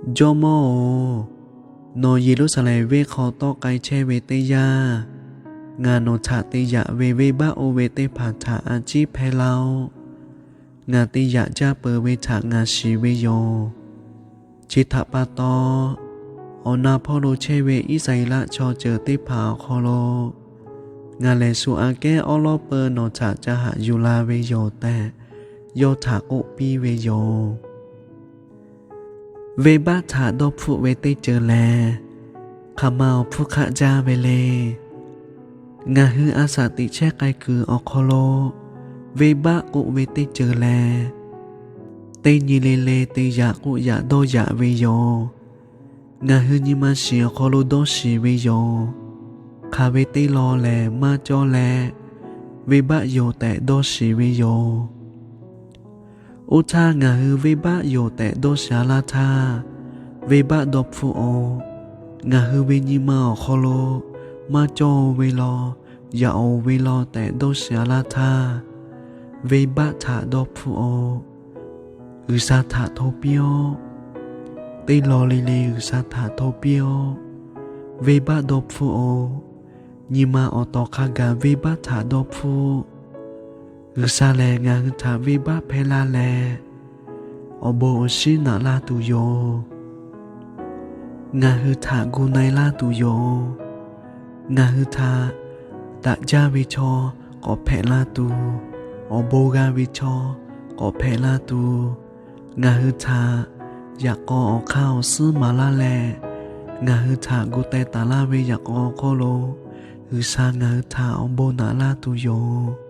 Jawˇmawˇ-oˬ, nawˬ Yeˍruˆsaˍlehnˍ venˇ hk'aw tawˆ k'ai chehˇ ve teˇ yanˇ, ngaˬ nawˬ htaꞈ te yaꞈ ve venˇbaˆ oˇ ve teˇ hpaˍ htaꞈ a ciˉ hpehˇ laˇ-oˆ. Ngaˬ te yaꞈ jaˇ peuˬ ve htaꞈ ngaˬ shiˍ ve yoˬ. Chi htaꞈ pa taw, awˬ na hpawˇ lo chehˇ ve Iˉsaˍreˍlaˆ chaw ceuˬ teˇ hpaˍ awˬ hk'aw lo ngaˬ lehˬ shu aꞈ kehˉ awˉ lawˉ peu nawˬ htaꞈ ca haꞈ yuˬ la ve yoˬ tehꞈ, yawˇ htaꞈ k'oˆ piˇ ve yoˬ. Venˇbaˆ htaꞈ dawˇ hpfuhˆ ve teˇ ceuˬ lehˬ, hk'aˬ ma awˬ hpfuhˇ hk'aˆ jaˇ ve le. Ngaˬ hui a shaꞈ teꞈ chehˇ k'ai kuiˬ awˬ hk'aw lo venˇbaˆ k'oˆ ve teˇ ceuˬ lehˬ, teˇ nyi le le te yaꞈ k'oˆ yaꞈ dawˇ yaꞈ ve yoˬ. Ngaˬ hui nyi ma shiˍ awˬ hk'aw lo dawˇ shiˍ ve yoˬ. Hk'aˬ ve teˇ law lehˬ maˇ cawˇ leh, venˇbaˆ yoˬ tehꞈ dawˇ shiˍ ve yoˬ. Oˇ htaˇ, ngaˬ hui venˇbaˆ yoˬ tehꞈ dawˇ sha laˇ htaˇ, venˇbaˆ dawˇ hpfuhˆ-oˬ. Ngaˬ hui ve nyi ma awˬ hk'aw lo maˇ cawˇ-o ve law, yaꞈ-oˬ ve law tehꞈ dawˇ sha laˇ htaˇ, venˇbaˆ htaꞈ dawˇ hpfuhˆ-oˬ. G'uiˬsha htaꞈ hto piˇ-oˆ. Teˇ law le le G'uiˬsha htaꞈ hto piˇ-oˆ. Venˇbaˆ dawˇ hpfuhˆ-oˬ. Nyi ma awˬ tawˍ hk'a gaˬ venˇbaˆ htaꞈ dawˇ hpfuhˆ. G'uiˬsha lehˬ ngaˬ hui htaꞈ venˇbaˆ hpehˇ laˇ leh, awˬ bon awˬ shinˉ naꞈ laˇ tuˬ yoˬ. Ngaˬ hui htaꞈ gu na-e laˇ tuˬ yoˬ. Ngaˬ hui htaꞈ daꞈ jaˇ ve chaw k'awꞈ hpehꞈ la tuˬ, awˬ bon g'a ve chaw k'awꞈ hpehꞈ la tuˬ, ngaˬ hui htaꞈ yaꞈ k'aw awˬ hk'aˇ awˬ suhˉ maˍ laˇ leh, ngaˬ hui htaꞈ gu teh taˍ laˇ ve yaꞈ k'aw awˬ hk'aw lo G'uiˬsha ngaˬ hui htaꞈ awˬ bon naꞈ laˇ tuˬ yoˬ.